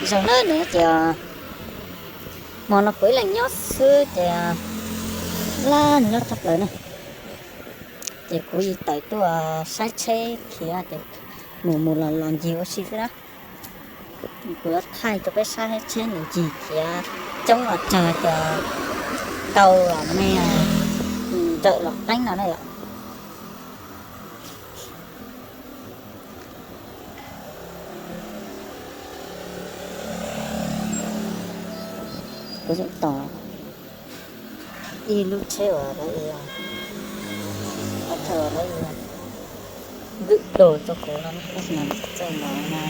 Zoo na, nws tias hmo no kuv ib leeg nyob xwb ces laj nyob tshaj plaws na. Ces kuv yeej tawm tuaj saib tsheb khiav ces mus mus los los ncig ua si xwb na. Kuv yuav thaij rau peb saib tsheb nws ncig khiav coob los tsawg ces tau los me nrawm los qeeb no na yom. Kuv yeej tos ib lub tsheb uas lawv, thawj lawv vwm dua rau kuv no, txawj no na,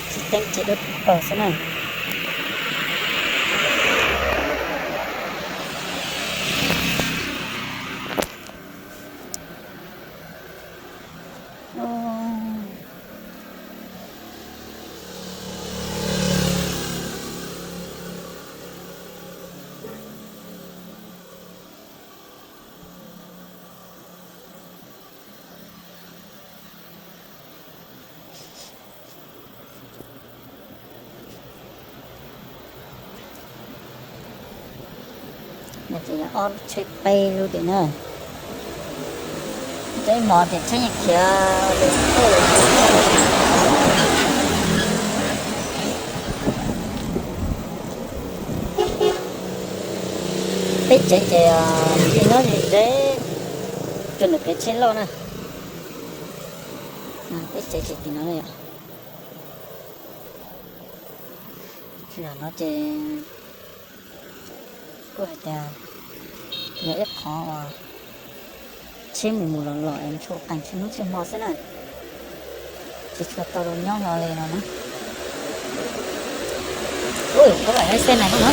tsis teeb tsis dub tag xwb na. Ob lub tsheb peb lub tim na. Tsheb mov ces tsheb yeej khiav. Peb tsev ces tim no ze, rau ntawm kev tsheb loj na. Peb tsev ces tim no yom. Tam no ces kuj hais tias yog ib qhov uas tsheb mus mus los los es tshuav qee tshuav hnub tshuav hmo xwb na, tsis tshua tau los nyob hlo li no na. Ui, koj lam lub xe này không hả?